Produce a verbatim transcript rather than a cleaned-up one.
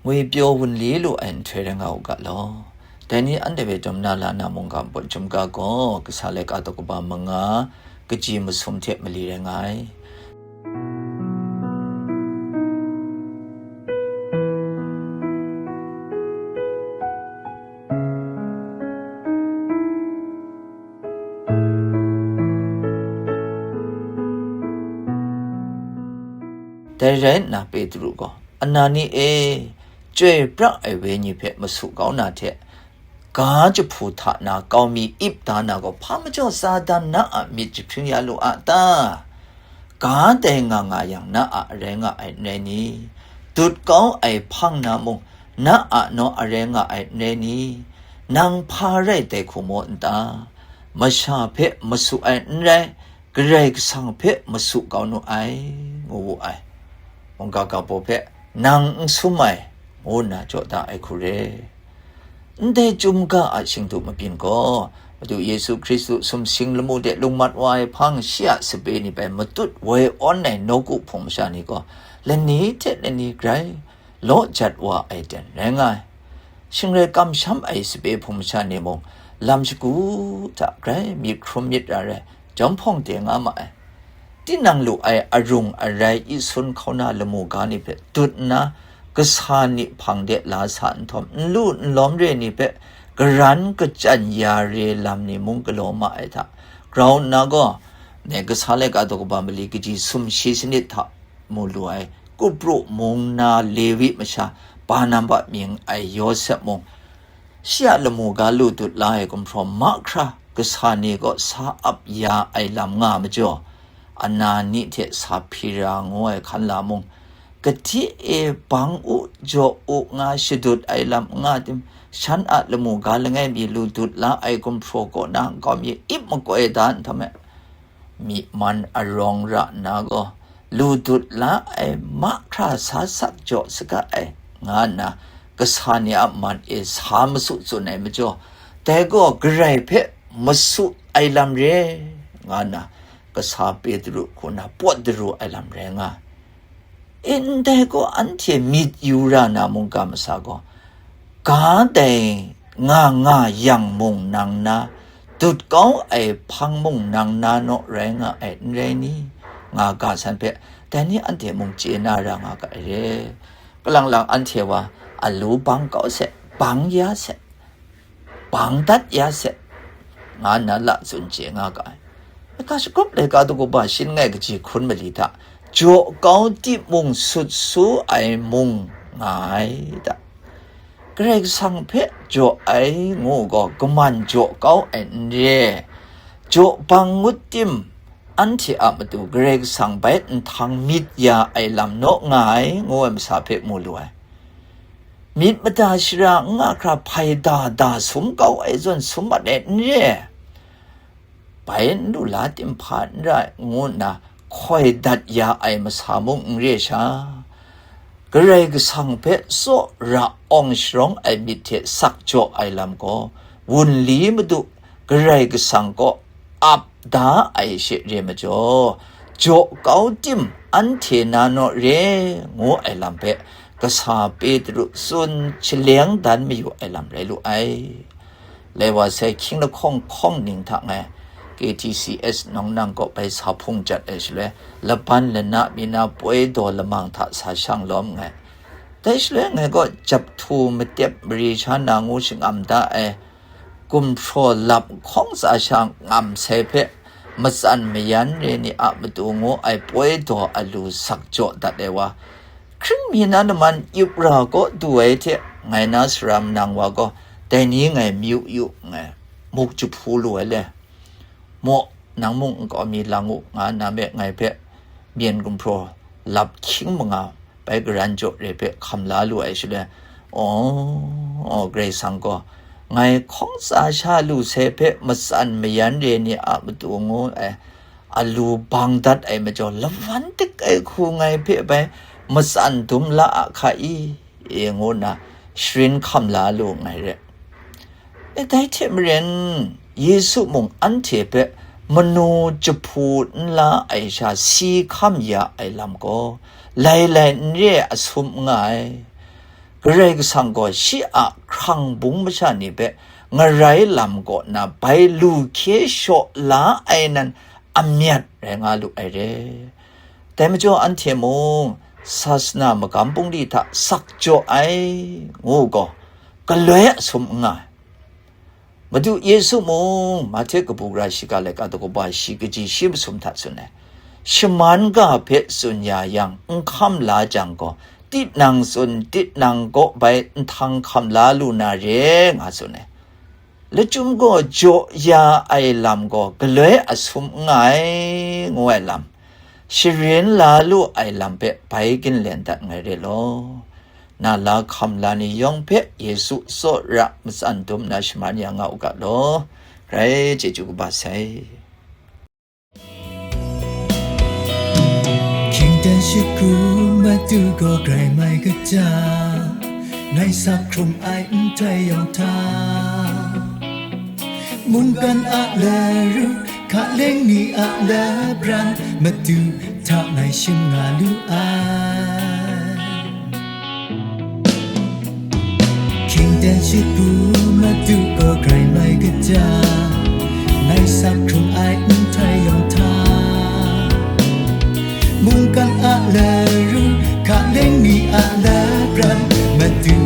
ngwi pyaw wunli lu ai nhtoi rai nga u ga law. Dai ni anhte hpe dum na la na mungga npawt chyum ga gaw, kasa laika daw kaba manga, kaji masum hte mali rai nga ai. Dai rai nna Petru gaw, "Anani e, Chyoi pra ai Wenyi hpe masu kau na hte, ga jahpu hta na kau mi ip da na gaw, hpa majaw Satan na a myit jahpring ya lu a ta? Ga dai nga nga yang, na a arai nga ai n rai ni? Dut kau ai hpang na mung, na a naw arai nga ai n rai ni? Nang hpa rai dai hku maw n ta? Masha hpe masu ai n rai, Karai Kasang hpe masu kau nu ai," ngu wu ai. Mungga ga baw hpe, "Nang n sum ai," ngu nna jaw da ai hku re. Ndai chyum ga a shingdu mabyin gaw, Madu Yesu Hkristu sumsing lamu de lung mat wa ai hpang, shi a sape ni bai matut woi awn ai nawku hpung masha ni gaw, lani hte lani grai law jat wa ai ten rai nga ai. Shingrai kamsham ai sape hpung masha ni mung, lam shagu hta grai myit hkrum myit ra rai, jawm hpawng de nga ma ai. Tinang lu ai arung arai isun hkauna lamu ga ni hpe dut nna, kasa ni hpang de la sa nhtawm, n lu n lawm re ni hpe garan kachyan ya re lam ni mung galaw ma ai hta, grau nna gaw, ne kasa laika daw kaba mali kaji sumshi sanit hta mu lu ai Kupru mung na Lewi masha Barnaba mying ai Yawsep mung, shi a lamu ga lu dut la ai gumhpraw mahkra kasa ni kaw sa ap ya ai lam nga majaw, Anani hte Sahpira ngu ai hkan la mung, kahti e bang u, jaw u nga shadut ai lam nga tim, shan a lamu ga langai mi lu dut la ai gumhpraw kaw na nkau mi ip makoi da nhtawm e, myi man arawng ra nna gaw, lu dut la ai mahkra sa sak jaw saga ai, nga nna kasa ni a man e sa masu tsun ai majaw, dai gaw Karai hpe masu ai lam re, nga nna kasa Petru hku na pawt daru ai lam rai nga. E, ndai gaw anhte myit yu ra na mungga masa gaw, ga dai nga nga yang mung nang na, dut kau ai hpang mung nang na naw rai nga ai, n rai ni? Nga ga san hpe, dai ni anhte mung chye na ra nga ga ai re. Kalang lang anhte wa, alu bang kau se, bang ya se, bang dat ya se, nga nna la tsun chye nga ga ai. Laika shagrup laika daw kaba shin ngai kaji hkun mali hta, jaw kau timung sut su ai mung nga ai ta? Karai Kasang hpe jaw ai ngu gaw, kaman jaw kau ai n re. Jaw bang ngut tim, anhte a matu Karai Kasang bai nhtang myit ya ai lam naw nga ai, ngu ai masa hpe mu lu ai. Myit mada shara n nga hkra hpai da da sum kau ai zawn sum mat ai n re. Bai n lu la tim hpa n rai, ngu nna hkoi dat ya ai masa mung n re sha, Karai Kasang hpe tsaw ra awng sharawng ai myit hte sak jaw ai lam gaw, wunli madu Karai Kasang kaw ap da ai she re majaw, jaw kau tim anhte na naw re, ngu ai lam hpe kasa Petru tsun shaleng dan mayu ai lam rai lu ai. Lai wa sai hkying lahkawng hkawng ning hta ngai K T C S nawng nang kaw bai sa hpung jat ai shaloi, laban lana mi na poi daw lamang hta sa shang lawm nngai. Dai shaloi ngai gaw jap htu matep mari sha na ngu shangam da ai, gumhpraw lap hkawng tsa sha ngam sai hpe, matsan mayan re ni a matu ngu ai poi daw alu sak jaw dat ai wa, hkring mi na naman yup ra kaw du ai hte, ngai na sara manang wa gaw, dai ni ngai mayu yu nngai, muk jahpu lu ai le. Maw, nang mung nkau mi lang u, nga nna me ngai hpe, myen gumhpraw lap hkying manga bai garan jaw re hpe hkam la lu ai shaloi, aw, aw, Karai Kasang gaw, ngai hkawng tsa sha lu sai hpe matsan mayan re ni a matu ngu ai, alu bang dat ai majaw, lawan dik ai hku ngai hpe bai matsan dum la a hka i? E ngu nna sharin hkam la lu nngai re. E, dai hte maren, Yesu mung anhte hpe manu jahpu n la ai sha si hkam ya ai lam gaw, lai lai n re a sum n nga ai. Karai Kasang gaw shi a hkrang bung masha ni hpe ngarai lam kaw na bai lu hkye shaw la ai nan amyat rai nga lu ai re. Dai majaw anhte mung sasana magam bungli hta sak jaw ai ngu gaw, galoi a sum n nga ai. Madu Yesu mung Mahte kabu gara shiga laika daw kaba shi kaji shi masum hta tsun ai, shaman ga hpe tsun ya yang, n hkam la jang gaw, tinang tsun, tinang kaw bai nhtang hkam la lu na re, nga tsun ai. Lachyum gaw jaw ya ai lam gaw galoi a sum n nga ai, ngu ai lam, sharin la lu ai lam hpe bai ginlen dat ngai re law, na la hkam la ni yawng hpe Yesu tsawra matsan dum na shaman ya nga u ga law, grai chyeju kaba sai. Hkying dan shakru matu gaw grai mai kaja, ngai sak hkrung ai nhtoi yawng hta, mungkan a laru, hkaleng ni a labran, matu hta ngai shim nga lu ai. Hkying dan shakru matu gaw grai mai kaja, ngai sak hkrung ai nhtoi yawng hta, mungkan a laru, hkaleng ni a labran, matu